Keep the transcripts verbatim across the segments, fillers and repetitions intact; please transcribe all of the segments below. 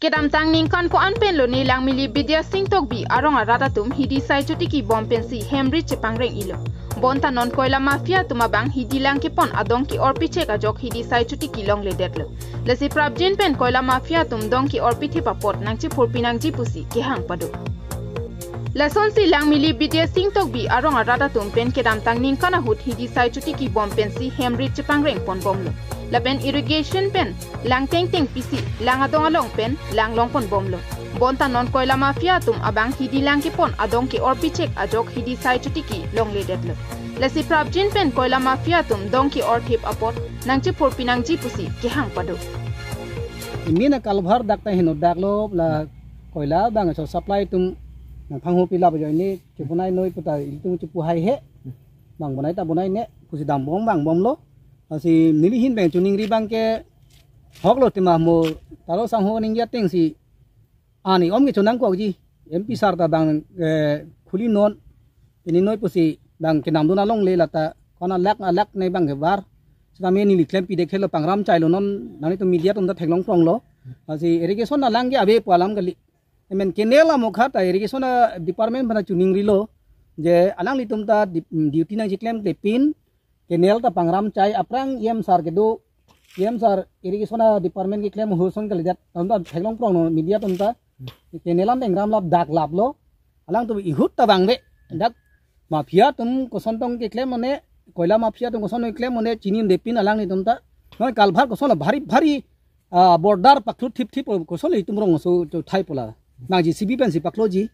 Kedamtang ningkan ko-an pen lone Langmili Bidya Sing Tokbi arong arat atum hidi sai chotiki bom pensi hem rit chepangreng-ilo. Bonta non koila mafia atum abang hidi lang kepon adong ke-orpi chek ajok hidi sai chotiki longledetlo. Lasi prapjin pen koila mafia atum dong ke-orpi thip apot nangchephurpi nangji pusi kehang pado. Lasonsi Langmili Bidya Sing Tokbi arong arat atum pen kedamtang ningkan ahut hidi sai chotiki bom pensi hem rit chepangreng ponbomlo. Lapen irrigation pen lang tengteng pisi lang adong along pen lang long ponbomlo. Bonta non koila mafia atum abang hidi lang kepon adong ke-orpi chek ajok hidi sai chotiki longledetlo. Lasi prapjin pen koila mafia atum dong ke-or thip apot nangchephurpi nangji pusi kehang pado. Imin a culvert dak ta heno daklo la koila bang so supply atum nangphanghu pilap ajoine chebonai noi puta ilitum chepu haihe. Bang bonai ta bonai ne pusi dambom bang bomlo. Lasi neli ahin pen choningri abang ke hoklo tema mo talo sangho ningje atengsi ani om ke chonangkokji. M P sir ta bang, eh, khuli non. Pini noi pusi bang kenamdun alongle lata kona lak alak ne bang kebar. Sitame neli klempi dekhelo pangram chailo non nanglitum media atum ta theklong pronglo. Lasi irrigation alang ke ave pu alam kali. Emen canal amokha ta irrigation a department bana choningrilo. Je alanglitum ta di-, duty nangcheklemkle pin canal ta pangram chai aphrang E M sir kedo, E M sir irrigation a department keklem ahut ason kalidet, tam ta theklong pronglo media atum ta. Canal an tengram lap dak laplo. Alangtum ahut ta vangve. Dak mafia atum koson tong keklem mane, koila mafia atum koson keklem mane, chinidepin alanglitum ta. Non culvert koson la bhari bhari, ah, border paklut thip thip koson le itum rong so cho thai pola. Nang J C B pensi pakloji.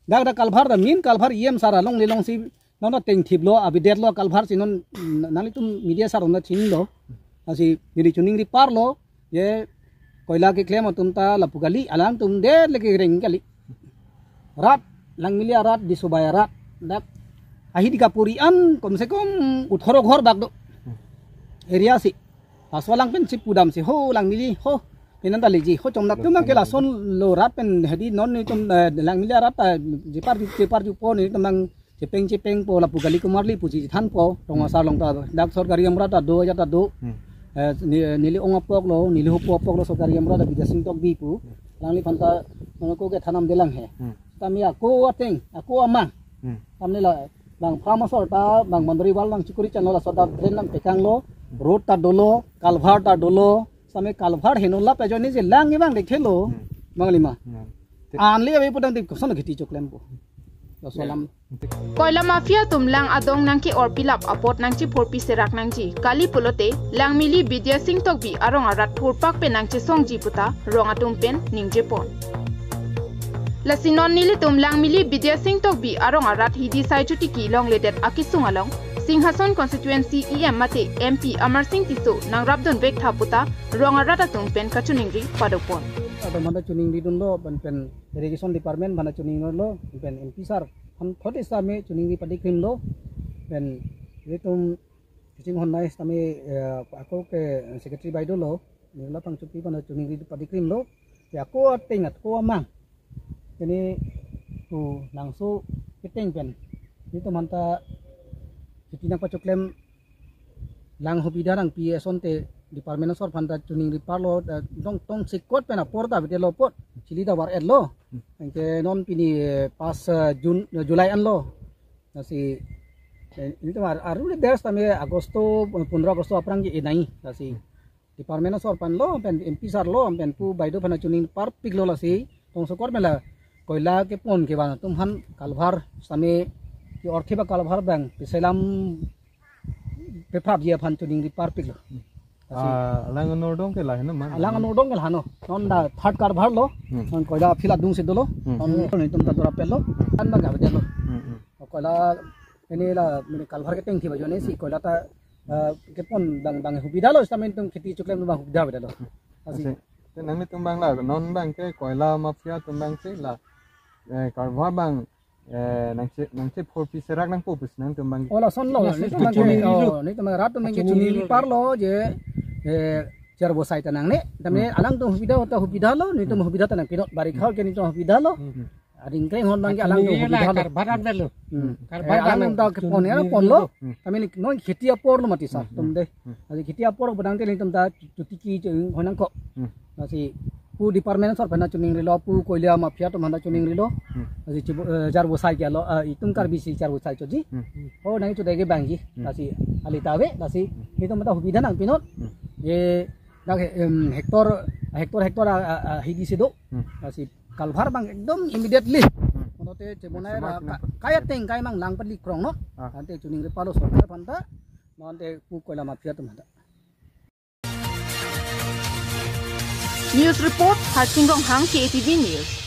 Dak dak culvert ta min culvert E M sir alongle longsi non ta tengthiplo, avedetlo culvert si non nanglitum media sir na chinilo. Lasi neli choningri parlo, je koila keklem atum ta lapu kali, alangtum det le kereng kali. Rat, Langmili arat, Disobai arat, dak ahidi kapuri an komse kom uthoro ghor bak do. Area si. Laso alang pensi pudamsi ho Langmili ho. Pinan ta leji ho chomnak tum ke lasonlo rat pen hedi non netum, eh, Langmili arat ta jepar jepar jupo netum nang chepeng chepeng po lapu kali kumar li puji than po rong asar long ta dak sorkari amra ta do aja ta do. Hmm. Eh, ne-, neli ong apok lo, neli hopo apok lo sorkari amra ta Bidya Sing Tokbi pu. Langliphan ta nang ko ke thanam delang he. Hmm. Tame ako ateng, ako amang. Hmm. Tamne la bang pharmacy ta bang boundary wall nangchekuri changlo laso ta drain nangpekanglo, road ta dolo, culvert ta dolo, same culvert heno lap ajoine je lang ke bang dekhelo. Hmm. Bang lima. Hmm. Anli ave pudang dik koson kheti choklempo. Laso alam. Koila mafia atum lang adong nangke-orpi lap apot nangchephurpi serak nangji kali pulote Langmili Bidya Sing Tokbi arong arat thurpak pen nangchesongji puta rong atum pen ningjepon. Lasi non nelitum Langmili Bidya Sing Tokbi arong arat hidi sai chotiki longledet akesung along Singhason constituency E M mate M P Amarsing Tisso nangrapdun vektha puta rong arat atum pen kachoningri padopon. Atum manda choningridunlo pen pen irrigation department bana choninglo pen M P sir han thot sitame choningri padikrimlo pen ilitum kachinghon nai sitame, eh, ako ke secretary baido lo nirla pangchupi bana choningri padikrimlo ya ako ateng ako amang ini pu nangso keteng pen ilitum manda kheti nangpachoklem lang hobida nangpi asonte department asor aphan ta choningri parlo, eh, dong tong sikot pen apor ta bete lo apot chili ta var-etlo. Anke non pini, eh, pas, eh, June, eh, July anlo. Lasi, eh, ilitum ar-, aruli des tame Agosto, eh, pondro Agosto aphrang ke inai. Lasi department asor aphan lo pen M P sir lo pen pu baido aphan choningri parpiklo lasi tong sikot pen la koila kepon ke bang atum aphan culvert sitame ke-orthe ba culvert bang peselam peprapji aphan choningri parpiklo. Lasi ah, alang anordong ke laheno man. Alang anordong ke laheno. Non da third culvert lo. Hmm. Non koila field adungsi dolo. Hmm. Non netum ta dorapetlo. Hmm. An bang gabe delo. Hmm, hmm. Koila ini la mini culvert ketengthi ba ajoine si koila ta, eh, kepon bang bang hobida lo sitame ilitum kheti choklem bang hobida beda lo. Lasi. Lasi, te nanglitum bang la non bang ke koila mafia atum bang si la, eh, culvert bang, eh, nangche nangchephurpi serak nangpo pusi nangtum bang. Oh, lasonlo. Yes, netum bang ke, choningri lo. Oh, netum bang rat atum bang ke choningri parlo je, eh, jar bosai ta nangne. Tame alangtum hobida ta hobida lo, netum hobida ta nangpinot. Barikha ke netum hobida lo. Hmm. Ading kreng hon bang ke alangtum hobida lo. Culvert an belo. Hmm. Culvert eh, alangtum ta kepon ya choningri ponlo. Hmm. Kami ni non kheti apor lo mati sir. Hmm. Tum de. Hmm. Lasi kheti apor bodang te netum ta chotiki cheng honang ko. Hmm. Lasi Pu department asor aphan ta choningrilo, pu Koila mafia atum aphan ta choningrilo. Hmm. Lasi chibu, eh, jarbo sai ke alo, eh, itum Karbi si jarbo sai choji. Hmm. Oh, nangchodai ke bangji. Hmm. Lasi alita ave, lasi Hmm. itum ta hubidha nangpinon. Hmm. Ye, dak he-, em, hectare, hectare, hectare a, a, a, hidi si do. Hmm. Lasi culvert abang ekdom immediately. Hmm. Monote chebonai Maximum ra ka-, nangpa-, kaya teng kai mang nangpali krongno. Ah. Ante choningri palo sorkar aphan ta. Monote pu Koila mafia atum aphan ta. News report, Harsing Ronghang, K A T V News.